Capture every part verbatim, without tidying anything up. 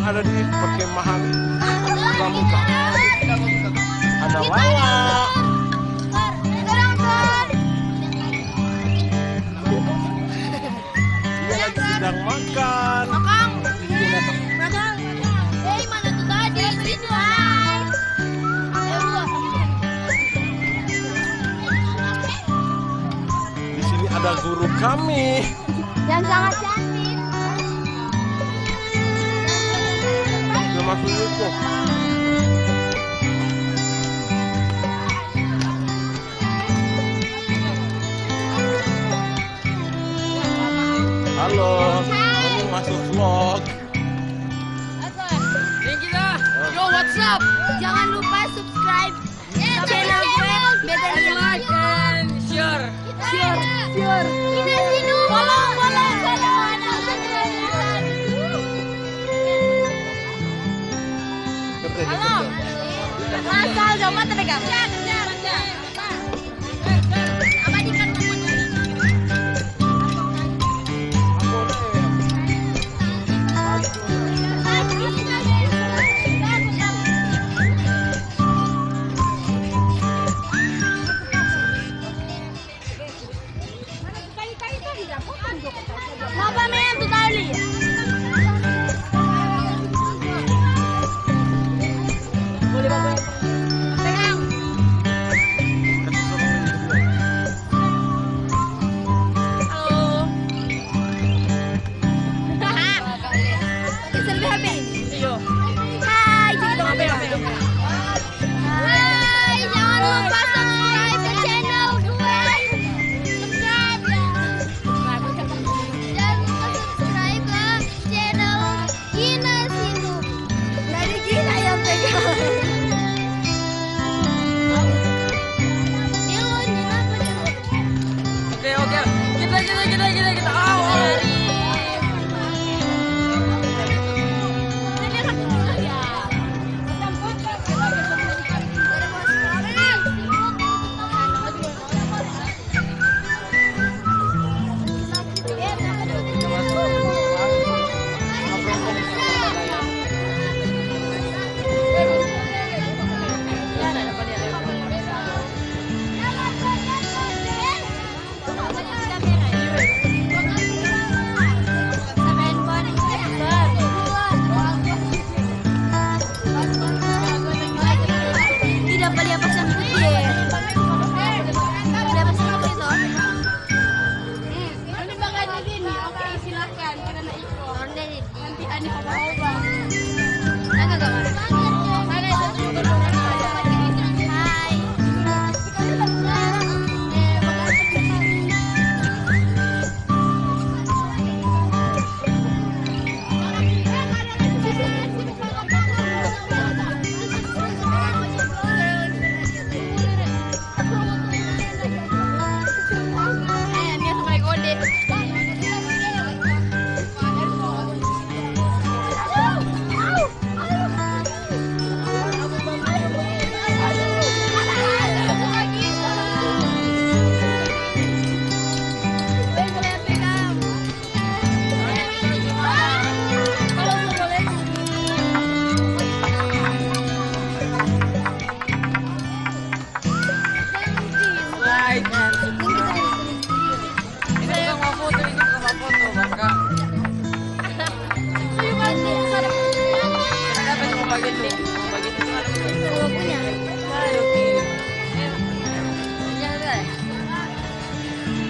Ada di perkemahan Pramuka. Ada Lala. Dia lagi sedang makan. Makan. Makan. Hei, mana tuh tadi? Itu, hai. Di sini ada guru kami. Yang sangat cantik. Dia masuk YouTube. Halo, kamu masuk vlog. Apa? Thank you lah. Yo, what's up? Jangan lupa subscribe channel gue, Bedalia. And like and share. Share, share. Follow, follow, follow. Halo. Asal coba terdekat. Napa, men, tu tali? Pegang. Halo. Selfie H P ini? Iyo. Hai, jadi dong, apa, apa, apa? Hai, jangan lupa subscribe ke channel gue. Subscribe ya. Jangan lupa subscribe ke channel Gina Sindu. Dari Gina yang pegang. Dia lo Gina apa dia? Oke, oke. Kita, kita, kita, kita, kita. Au, au. Tidak bali apa sangkut ye. Bali apa sangkut itu? Ini baganya gini, oke, silakan, kita naik. Nanti ada apa-apa. Hai. Slide. Ini tukang mau foto, ini tukang mau foto, Bangka. Ada apa sih mau bagi tuh? Mau bagi tuh, ada apa? Punya. Ayo, oke. Iya, guys.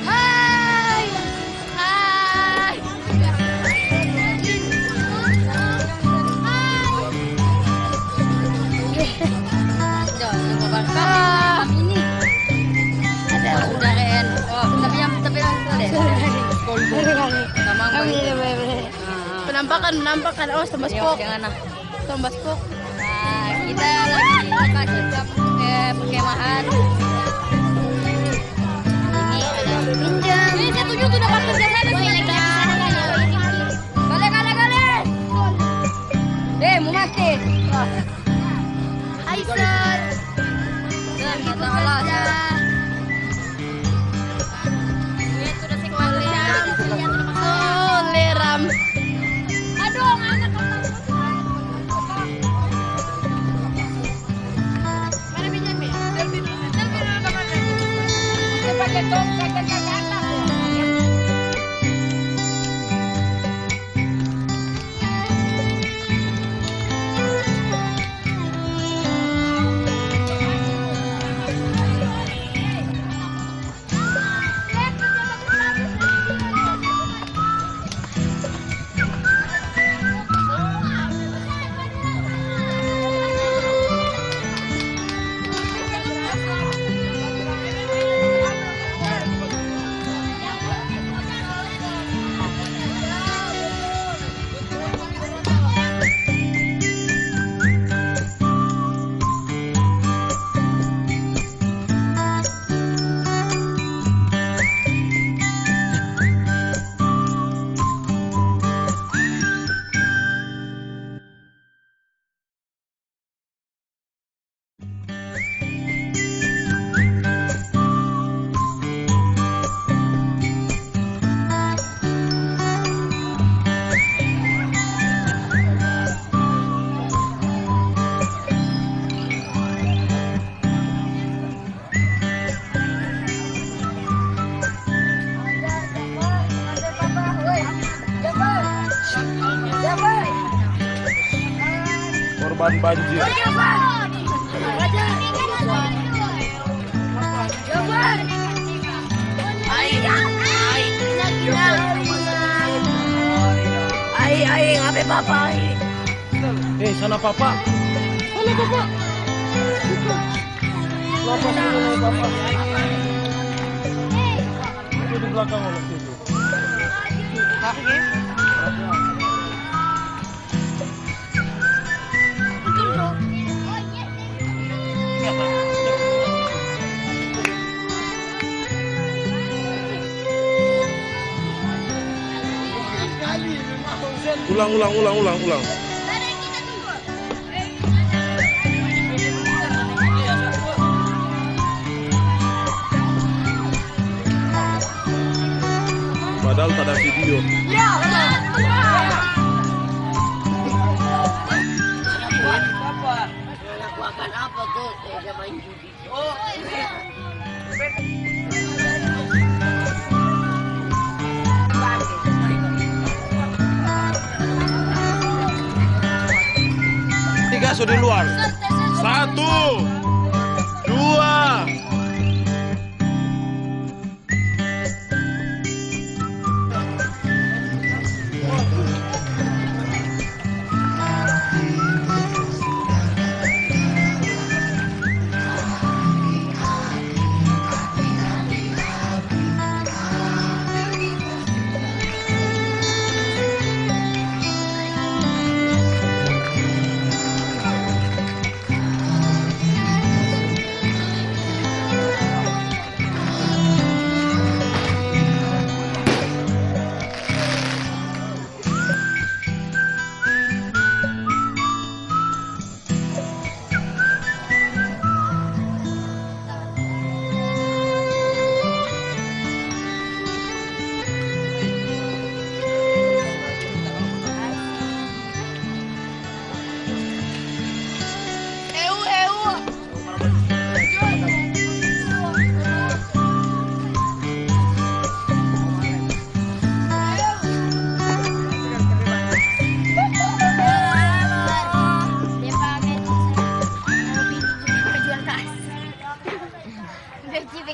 Hai. Hai. Hai. Jangan lupa Bangka. Ah, ini. Ada udah, Ren. Oh, tapi yang, tapi yang itu deh. Sorry. Kolbu. Sorry, sorry. Sama. Sorry, Bang. Sorry, sorry. Ah, ah. Penampakan, penampakan. Oh, tambah spok. Jangan, ah. Tombas kok. Nah, kita lagi di tempat, eh, perkemahan. Ini ada pinjam. Ini saya tunjuk tuh dapat kerja sana sih. Gale, gale, gale. Eh, mau mati. Aisyah. Dan kita olah. Ini sudah sih. Oh, leram. Aduh, anak. Korban banjir. Ai, ai, ai, ngape papa, ai? Eh, sana papa. Sana papa. Kenapa sih lu, papa? Itu di belakang waktu itu. Ulang, ulang, ulang, ulang, ulang. Padahal tak ada video. Anak gua kan apa tuh? Saya main judi. Tiga so di luar. Satu, dua.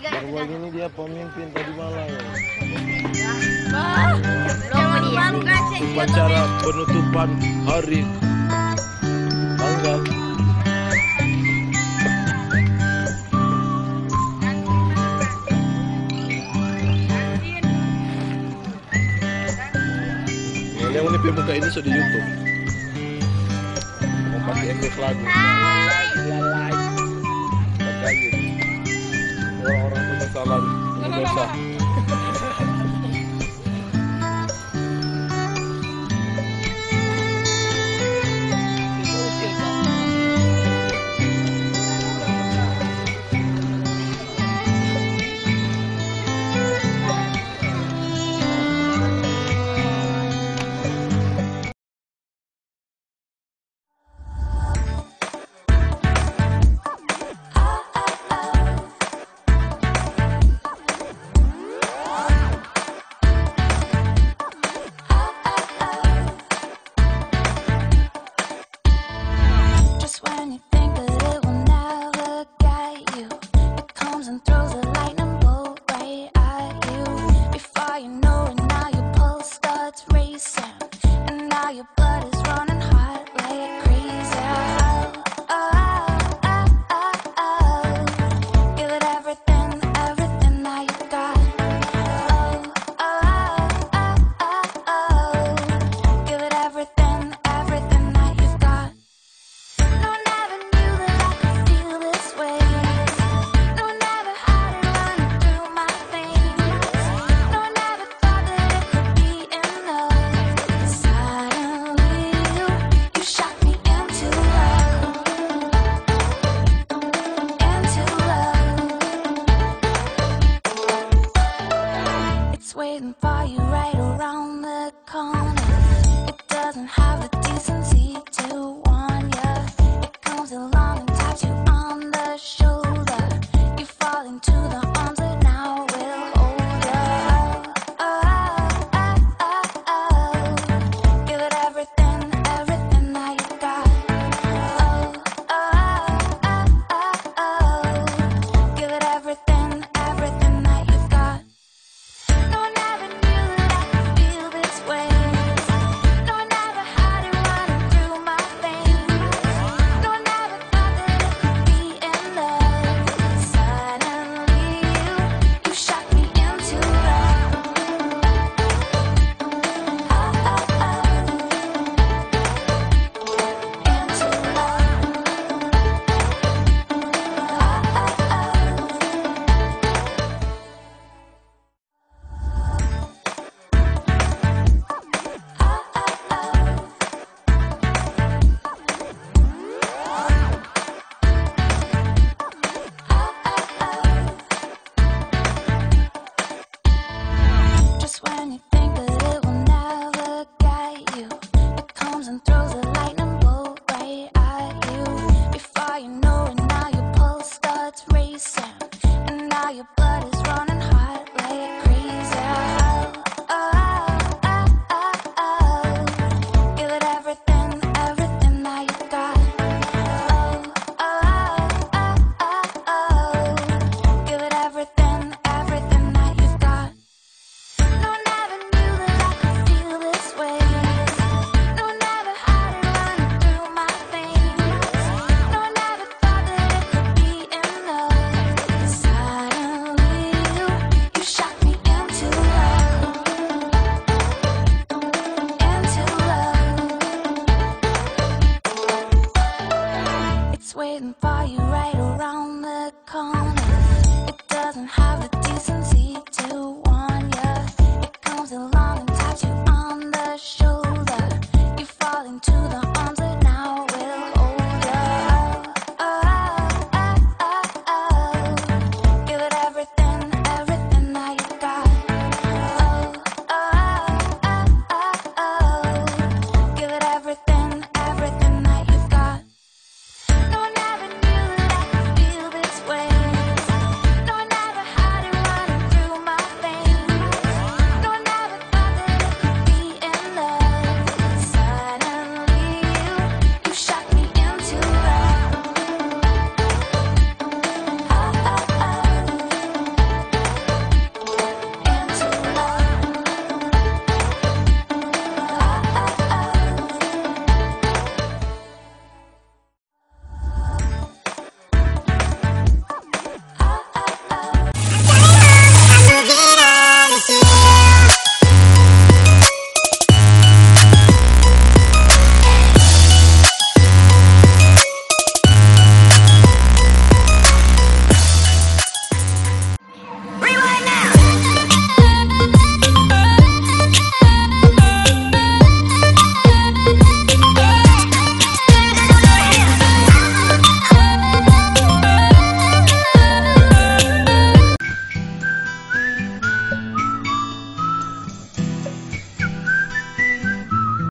Marwah ini dia pemimpin tadi malam. Upacara penutupan hari tanggal. Nah, yang ini pe muka ini so di YouTube. Mau pakai efek lagu. Lalai. Pakai aja. Orang-orang penyesalan Indonesia. Your blood is running hot like crazy. Oh, oh, oh, oh, oh, oh. Give it everything, everything that you got. Oh, oh, oh, oh, oh, oh. Give it everything, everything that you've got. No, never knew that I could feel this way. No, never had it running through my veins. No, never thought that it could be enough. Suddenly, you, you shot me into love. Into love. It's waiting for you right around the corner. It doesn't have the decency to warn you. It comes along and taps you on